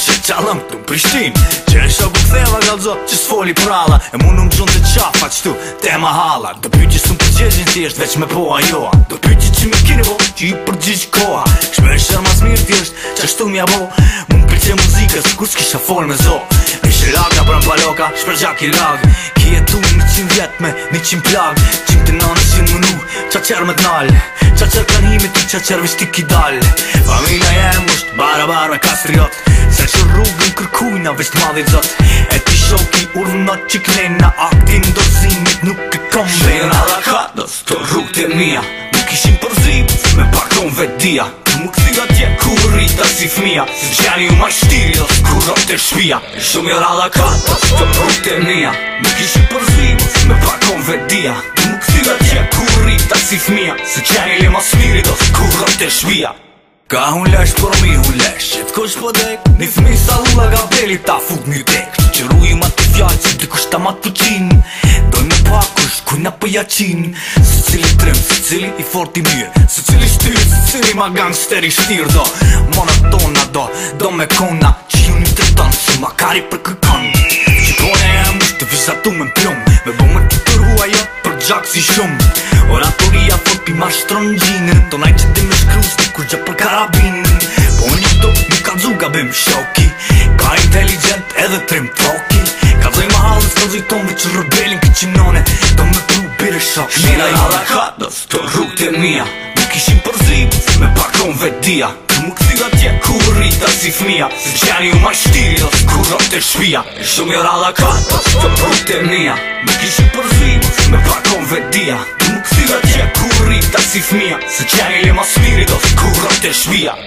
Ishe qallëm këtu në Prishtinë Që e shoku ktheva kallzo që s'foli pralla E mu nuk m'gjon të qafa qëtu te mahalla Do pyetje s'um përgjegjin thjesht veç me po a jo Do pyetje që mi kini bo që i përgjigj koha Shpesh herë mas mirë thjesht qashtu m'ja bo Mu m'pëlqen muzika sikur s'kisha fol me zo Ishe laka pra paloka shper gjak i lag Ki jetu 100 vjet me 100 plag Qim të nanës që mënu Qa qerë me t'nal Qa qerë kanë hime ti qa qerë veç ti ki dal Familja jem është barabar me Kastriot Se që rrugën kërkujna veç t'madhit zot E ti shoki urdhno që knena Aktin dorëzimit nuk e kom Shpejën alla Këto rrugët e mia Nuk ishin përzi Me pakon vetdia Mu kthy atje ku rrita si fmija Se qeni u ma shtiri Dhe s'kurro të shpia Shumë jo ralla ka Këto rrugët e mia Nuk ishin përzi Me pakon vetdia Mu kthy atje ku rrita si fmija Se qeni le mas miri Dhe s'kurro të shpia Ka hun lesh për mi hun lesh Qëtë kush po dek Një fëmi sa ulla gabeli ta fut një tek Që ruj ma të fjallë që dikush ta ma të qin Doj me pa kush kujna po ja qin Se cili trim, se cili i fort i mirë Se cili shtyr, se cili ma gangster i shtirë Do monotona do, do me kona Që ju një të tonë, që ma kari për kërkon Që pone e më të vizatu me plum Me bo me të tërhu ajo për gjak si shumë Oratoria fort pi mashtron gjinën To naj që di me shkru s'di kur gjë për karabin Po një këto nuk ka dzu gabim shoki Ka inteligent edhe trim toki Ka zoj mahallës, ka zoj ton veç rebelin këqinone Do me pru bire shok, mira jone alla katës, të rrugët e mia Nuk ishin përzi, me pakon vetdia Mu kthy atje ku rrita si fmija Se qeni u ma shtiri dhe s'kurro të shpia Shumë jo ralla katës, të rrugët e mia Nuk ishin përzi, me pakon vetdia Mu kthy atje ku rrita si fmija Se qeni le mas miri dhe s'kurro të shpia.